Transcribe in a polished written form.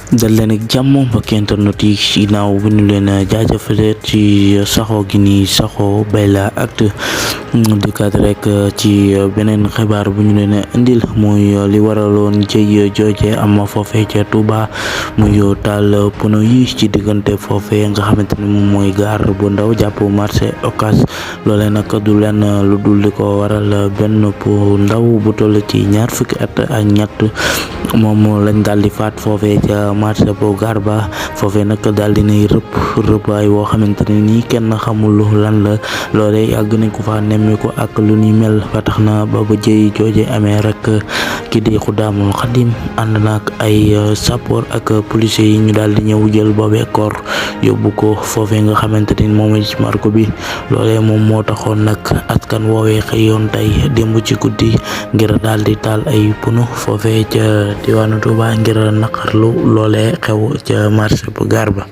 dal leen ak jàmm mbokki internet yi ginnaaw bi ñu leen jaajëfale ci saxoo gi ni saxoo Bayla Actu du cadre rek ci beneen xibaar bu ñu leen indil muy li waraloon jëy jooje am foofee ca Touba muy taal pono yi ci diggante foofee nga xamante ni moom mooy gaar bu ndaw jàpp marché Ocass loolee nag du leen lu dul di ko waral benn po ndaw bu toll ci ñaar fukki at ak ñett moom lañ daal di faat foofee ca marché bu gaar ba foofee nag daal di nay rëbb ay woo xamante ne nii kenn xamul lan la loolee yàgg nañ ko fa nemmeeku ak lu ni mel ba tax na ba jëy jooje amee rek ki di Xudaamul Xadim ànd naak ay sapeur ak policiers yi ñu daal di ñëw jël boobee koor yóbbu ko foofee nga xamante ni moom ci marko bi loolee moom moo taxoon nag askan woowee xëyoon tey démb ci guddi ngir daal di taal ay punu foofee ca diwaanu Touba ngir naqarlu loolee xew ca marché bu gaar ba.